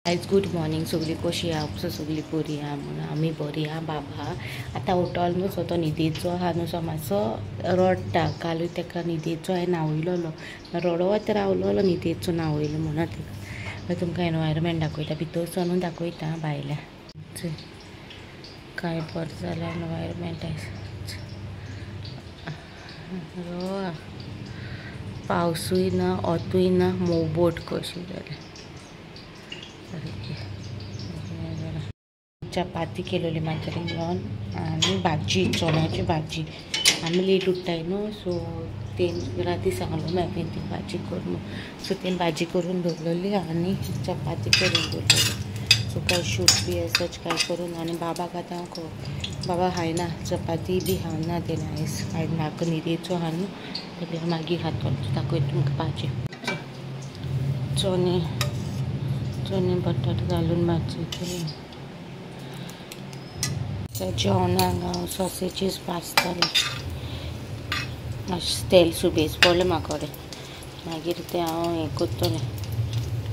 आयज good morning सगळी कशी आहा सगळी बरी आहा म्हणून आमी बरी आहा बाबा. आतां उठोल न्हू सो तो न्हिदेचो आहा न्हू सो मातसो रडटा. कालूय ताका न्हिदेचो हांवें न्हांवयलोलो, रडत रावलोलो न्हिदेचो न्हांवयलो म्हणून ताका. तुमकां एनवायरमेंट दाखयता, भितर सरून दाखयता भायल्या काय बरें जालां एनवायरमेंट आयज. पावसूय ना ओतूय ना, मोबोट कशी जाल्या सारकी. चपाती केलेली माजरी घेवन आनी भाजी, चण्याची भाजी. आमी लेट उठ्ठाय न्हू सो तेन राती सांगलो मागीर ती भाजी कर म्हणून, सो तेन भाजी करून दवरलेली आनी चपाती करून दवरलेली. सो काय शूट बी सच काय करून. आनी बाबाक आतां बाबा खायना, चपाती बी खावना तेणें आयज, कांय नाका न्हिदेचो आहा न्हू तेका. मागीर खातलो दाखयता तुमकां भाजी. चणे चणे बटाट घालून भाजी केली. जेवणाक हांव सॉसेजीस भाजतलें. मातशें तेल सुबेज पडलें म्हाका कडेन, मागीर तें हांव हें करतलें,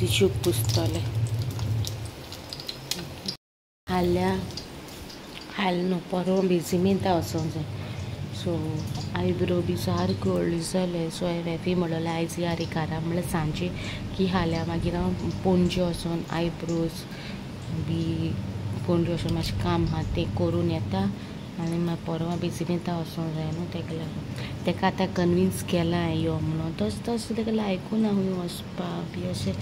टिश्यू पुसतलें. हाल्या हाल न्हू परवां बेजिमेंता वचोंक जाय. सो आयब्रो बी सारक्यो व्हडल्यो जाले. सो हांवें रेफी म्हणलेलें आयज या रे घरा म्हणल्यार सांजे की हाल्या मागीर हांव पणजे वचोन आयब्रोज बी पणजे वचोन मातशें काम आहा तें करून येता आनी मागीर परवां बेजिमेंता वचोंक जाय न्हू तेका लागून. तेका आतां कन्विन्स केलां हांवें यो म्हणून, तशें तशें तेका लायकूना खंय वचपाक बी अशें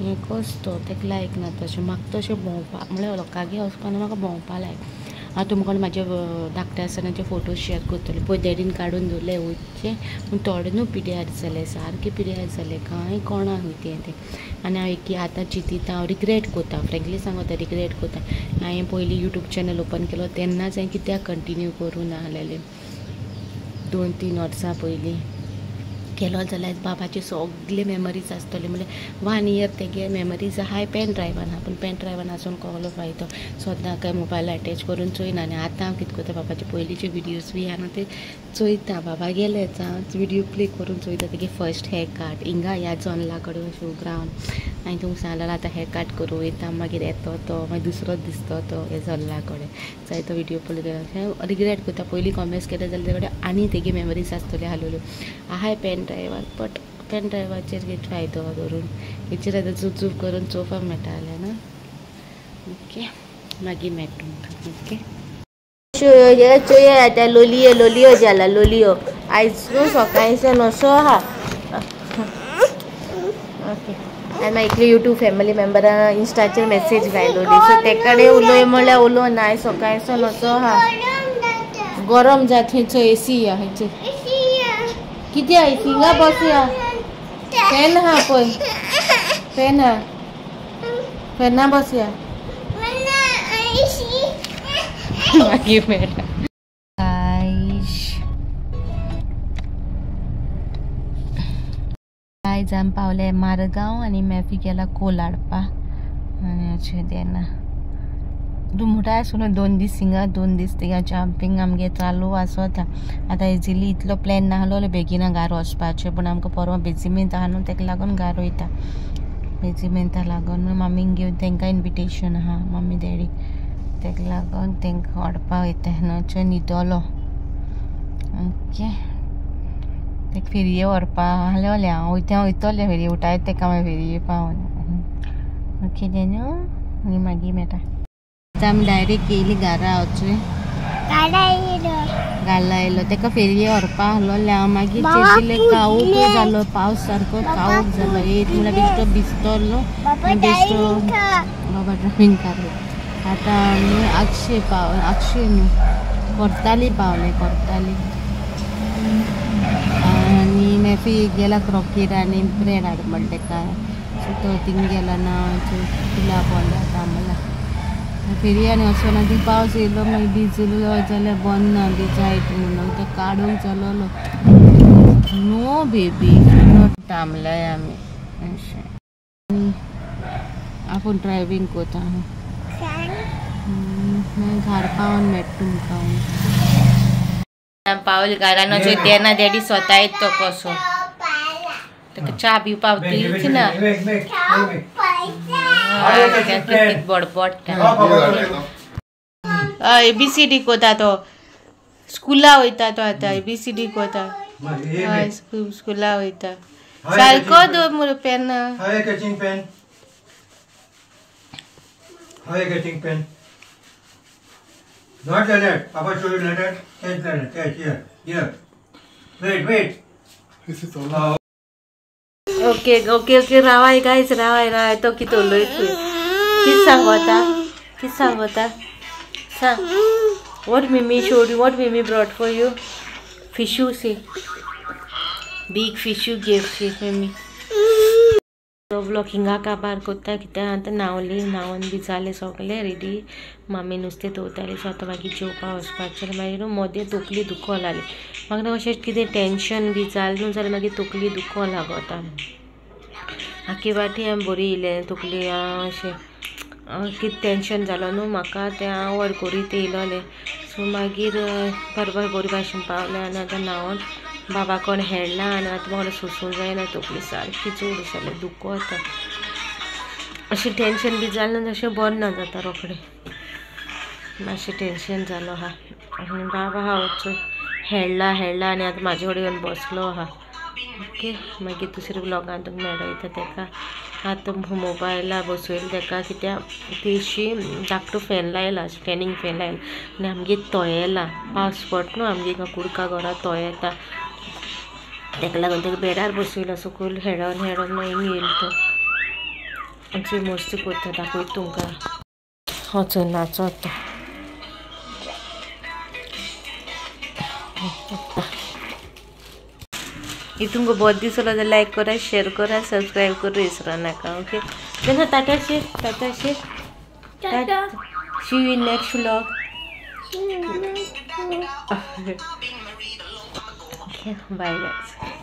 हें कस तो तेका लायक ना तशें. म्हाका तशें भोंवपाक म्हणल्यार लोकांगेर वचपाक ना, म्हाका भोंवपाक लायक. हांव तुमकां म्हाजे धाकटे आसतनाचे फोटो शेअर करतलें. पळय डॅडीन काडून दवरले वयचे पूण थोडे न्हू पिड्यार जाले, सारके पिड्यार जाले, कांय कोणा खंय तें तें. आनी हांव एक आतां चिंतिता, हांव रिग्रेट करता, फ्रेंकली सांगता रिग्रेट करता. हांवें पयलीं यूट्यूब चॅनल ओपन केलो तेन्नाच हांवें कित्याक कंटिन्यू करूं नासलेलें. 2-3 वर्सां पयलीं केलो जाल्यार बाबाचे सगळे मेमरीज आसतले. म्हणल्यार 1 इयर तेगे मेमरीज आहाय पेन ड्रायव्हान आहा, पूण पेन ड्रायव्हान आसून कसलो फायदो, सद्दां काय मोबायल अटॅच करून चोयना. आनी आतां हांव कितें करता, बाबाचे पयलींचे विडियोज बी आहा न्हू ते चोयता. बाबा गेलेच हांव विडियो प्ले करून चोयता तेगे फर्स्ट हेअर कट हिंगा ह्या जोनला कडेन शिवग्राम. हांवें तुमकां सांगलेलें आतां हेअर कट करूं वयता, मागीर येतो तो मागीर दुसरोच दिसतो तो ह्या जोनला कडेन. जायतो विडियो पळयलो रिग्रेट करता. पयलीं कॉमेंट्स केले जाल्यार ते कडेन आनी तेगे मेमरीज आसतल्यो आसलेल्यो. आहाय पेन ड्रायव्हार, बट पेन ड्रायव्हाचेर कितें फायदो धरून हेचेर आतां चूप करून चोवपाक मेळटालें ना. ओके मागीर मेळटा तुमकां. ओके चोय आतां लोलयो लोलयो जाला लोलयो आयज न्हू सकाळच्यान असो आहा. ओके आनी मागीर इतले यूट्यूब फॅमिली मेंबरां इंस्टाचेर मॅसेज घायलोली सो ते कडेन उलोय म्हणल्यार उलोव ना. आयज सकाळच्यान असो आहा, गरम जात. थंयचो एसी आहा, थंयचो कितें आहा, हिंगा बसया फॅन आहा पळय, फॅन आहा, फॅना बसया मागीर मेळटा. आयज आमी पावले मारगांव आनी मॅफी गेला कोल हाडपा. आनी अशें तेन्ना दुमटा आसून 2 दीस हिंगा 2 दीस थिंगा जम्पींग आमगे चालू आसता. आतां इजिली इतलो प्लॅन नासलो बेगीन घार वचपाचें, पूण आमकां परवां बेजिमेंत आहा न्हू तेका लागून घार वयता. बेजिमेंता लागून मम्मीक घेवन तेंकां इन्विटेशन आहा, मम्मी डॅडी, तेका लागून तेंकां व्हरपा वयता न्हू. न्हिदलो ओके तेका फेरये व्हरपा आहलें हांव वयता वयतलें फेरये उठायत तेका मागीर फेरये पावन. ओके न्हू आनी मागीर मेळटा. आतां आमी डायरेक्ट येयली घरा वचून घाला येयलो तेका फेरये व्हरपा आहलोलें हांव. मागीर चिंतलें कावूक जालो, पावस सारको कावूक जालो, येयत म्हणल्यार बेश्टो भिजतलो, बेश्टो बाबा ड्रायव्हींग कार. आतां आमी आगशे पाव, आगशे न्हू कोर्ताली पावले, कोर्ताली. आनी मॅफी गेला क्रॉकीर आनी ब्रेड हाड म्हणटा तेका, सो तो थिंग गेला ना तुला पोंदा थांबला फेरी. आनी वचना ती पावस येयलो मागीर भिजलो जाल्यार बंद ना बी जायत म्हणून ते काडूंक चलोलो. नो बेबी थांबले आमी अशें. आनी आपूण ड्रायव्हींग कोता मागीर घर पावन मेळटा तुमकां. पावल घरान वचून तेन्ना डॅडी स्वता येत तो कसो ताका च्या पिवपाक दिलीच ना. बडबडटा. एबीसीडी कोता तो स्कुला वयता तो आतां एबीसीडी कोता. हय स्कुला वयता. सारको दवर मुरे pen. How you catching pen? How you catching pen? Not like that. Papa show you like that. Catch like that. Catch here. Here. Wait, wait. Okay, okay, okay. रावाय guys, रावाय रावाय. तो कितें उलयता? कितें सांगता? कितें सांगता? सांग. What Mimi showed you? What Mimi brought for you? Fishu see. Big fishu gave she Mimi. व्लॉगिंगा काबार कोत्ता कित्याक आतां न्हांवली, न्हांवन बी जालें सगळें रेडी. मामी नुस्तें दवरताली. सो आतां मागीर जेवपा वचपाचें. मागीर न्हू मदें तकली दुखो लागली म्हाका. न्हू अशें कितें टेंशन बी जालें न्हू जाल्यार मागीर तकली दुखो लागता. आख्खी वाटी हांवें बरी येयलें तकली अशें कितें टेंशन जालो न्हू म्हाका तें हांव वर करीत येयलोलें. सो मागीर बरें बरे भाशेन पावलें आनी आतां न्हांवन बाबा कोण हेडला आनी आतां म्हाका सोसूंक जायना. तकली सारकी चड जालें दुखो आतां. अशें टेंशन बी जालें ना तशें बरें ना जाता रोखडें. मातशें टेंशन जालो आहा. आनी बाबा आहा वचून हेडला हेडला आनी आतां म्हाजे कडेन येवन बसलो आहा. ओके मागीर दुसऱ्या व्लॉगान तुमकां मेळयता तेका. आतां मोबायला बसयला तेका कित्याक तेशी धाकटो फॅन लायला, स्टँडींग फॅन लायला आनी आमगे तोयेला पावस पडटा न्हू आमगे कुडका घरा तोयेता. तेका लागून तेका बेडार बसयला सकयल हेडोन हेडोन मागीर येयलो तो. आमची मस्ती करता दाखयता तुमकां. वचून नाचत. If तुमकां बरो दिसलो जाल्यार लायक करा, शेअर करा, सबस्क्रायब करूं विसरो नाका. ओके तेन्ना tata share, tata share, tata. See you in next vlog. Okay bye guys.